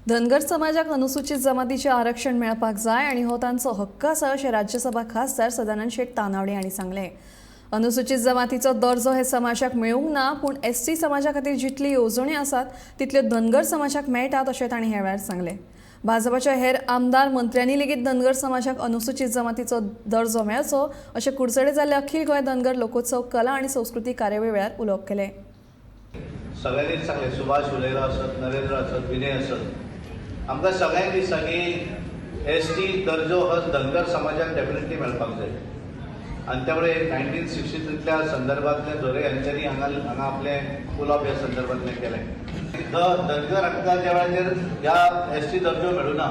धनगर समाजाक अनुसूचित जमातीचें आरक्षण मेळपाक जाय आनी हो तांचो हक्क आसा अशें राज्यसभा खासदार सदानंद शेट तानावडे हांणी सांगलें. अनुसूचित जमातीचो दर्जो हे समाजाक मेळूंक ना, पूण एसटी समाजा खातीर जितली येवजण्यो आसात तितल्यो धनगर समाजाक मेळटात अशें तांणी ह्या वेळार सांगलें. भाजपाच्या हेर आमदार मंत्र्यांनी लेगीत धनगर समाजाक अनुसूचित जमातीचो दर्जो मेळचो अशें कुडचडे जाल्ले अखिल गोंय धनगर लोकोत्सव कला आनी संस्कृती कार्यावळी वेळार उलोवप केलें. सगळ्यांनीच सांगलें, सुभाष उलयलो आसत, नरेंद्र आसत, विनय आसत, आमकां सगळ्यांक दिसता की एस टी दर्जो हो धनगर समाजाक डेफिनेटली मेळपाक जाय. आनी त्यामुळे 1963तल्या संदर्भातलें झोरे यांच्यांनी हांगा हांगा आपलें उलोवप ह्या संदर्भातलें केलें. धनगर हांकां ज्या वेळाचेर ह्या एस टी दर्जो मेळुना,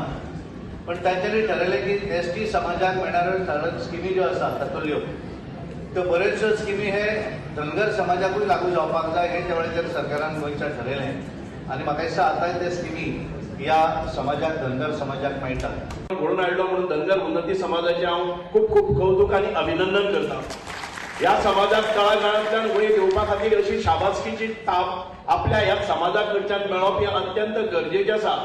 पण तांच्यांनी ठरयलें की एस टी समाजाक मेळणाऱ्यो साधारण स्किमी ज्यो आसा, तातूंतल्यो त्यो बऱ्योचश्यो स्किमी हे धनगर समाजाकूय लागू जावपाक जाय, हें त्या वेळाचेर सरकारान गोंयच्या ठरयलें. आनी म्हाका दिसता आतांय ते स्किमी ह्या समाजाक, धनगर समाजाक मेळटात. घडोवन हाडलो म्हणून धनगर उन्नती समाजाचें हांव खूब खूब कौतुक आनी अभिनंदन करता. ह्या समाजाक तळागाळांतल्यान वयर येवपा खातीर अशी शाबासकीची थाप आपल्या ह्या समाजा कडच्यान मेळप हें अत्यंत गरजेचें आसा.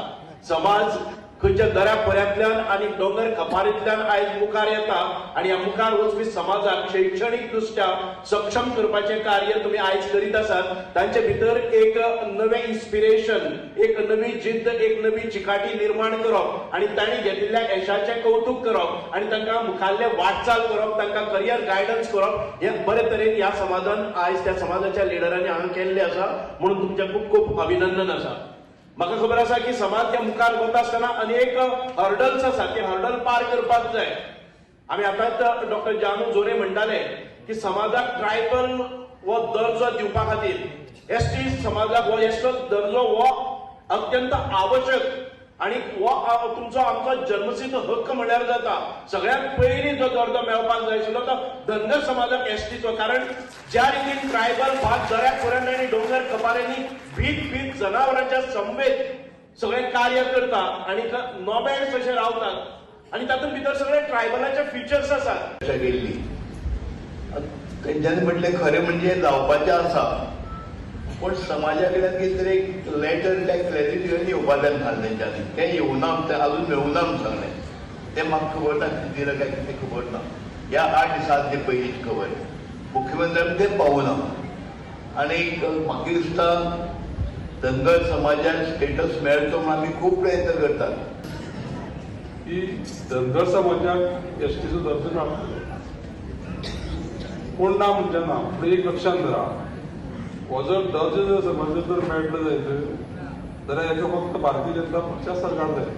समाज खंयच्या दऱ्या खोऱ्यांतल्यान आनी दोंगर कपारींतल्यान आयज मुखार येता आनी ह्या मुखार वचपी समाजाक शैक्षणीक दृश्ट्या सक्षम करपाचें कार्य तुमी आयज करीत आसात. तांचे भितर एक नवें इन्स्पिरेशन, एक नवी जिद्द, एक नवी चिकाटी निर्माण करप आनी तांणी घेतिल्ल्या येशाचें कौतुक करप आनी तांकां मुखाल्ले वाटचाल करप, तांकां करियर गायडन्स करप, हें बरे तरेन ह्या समाजान आयज त्या समाजाच्या लिडरांनी हांगा केल्लें आसा, म्हणून तुमचें खूब खूब अभिनंदन आसा. म्हाका खबर आसा की समाज त्या मुखार वता आसतना अनेक हर्डल्स आसा, ते हर्डल पार करपाक जाय. आमी आतांच डॉक्टर जानू जोरे म्हणटाले की समाजाक ट्रायबल हो दर्जो दिवपा खातीर एस टी समाजाक हो एस दर्जो हो अत्यंत आवश्यक आणि हो तुमचो आमचो जन्मसिद्ध हक्क म्हणल्यार जाता. सगळ्यात पयलीं जो दर्जो मेळपाक जाय आशिल्लो तो धनगर समाजाक एसटीचो, कारण ज्या रितीन ट्रायबल भाग दऱ्या खोऱ्यांनी आनी डोंगर कपाऱ्यांनी भीत भीत जनावरांच्या समवेत सगळें कार्य करता आणि नोमॅड्स अशे रावतात आणि तातूंत भितर सगळे ट्रायबलाचे फिचर्स आसात. चर्चा केल्ली. तेंच्यांनी म्हटलें, खरें म्हणजे जावपाचें आसा, पूण समाजा कडल्यान कितें तरी एक लेटर काय क्लॅरिटी येवपा जाय सांगलें तेंच्यांनी. तें येवना, तें अजून मेळूना म्हूण सांगलें. तें म्हाका खबर ना कितें दिलां काय कितें, खबर ना. ह्या 8 दिसां पयलींची खबर, मुख्यमंत्र्यान तें पावना. आनी म्हाका दिसता धनगर समाजान स्टेटस मेळचो म्हूण आमी खूब प्रयत्न करतात. की धनगर समाजाक एसटीचो दर्जो मेळपाक जाय. कोण ना म्हणजे ना, पूण एक लक्षात धरा, हो जर दर्जो जर समाजाक जर मेळटलो जायत जाल्यार हेका फक्त भारतीय जनता पक्षा सरकार जाय.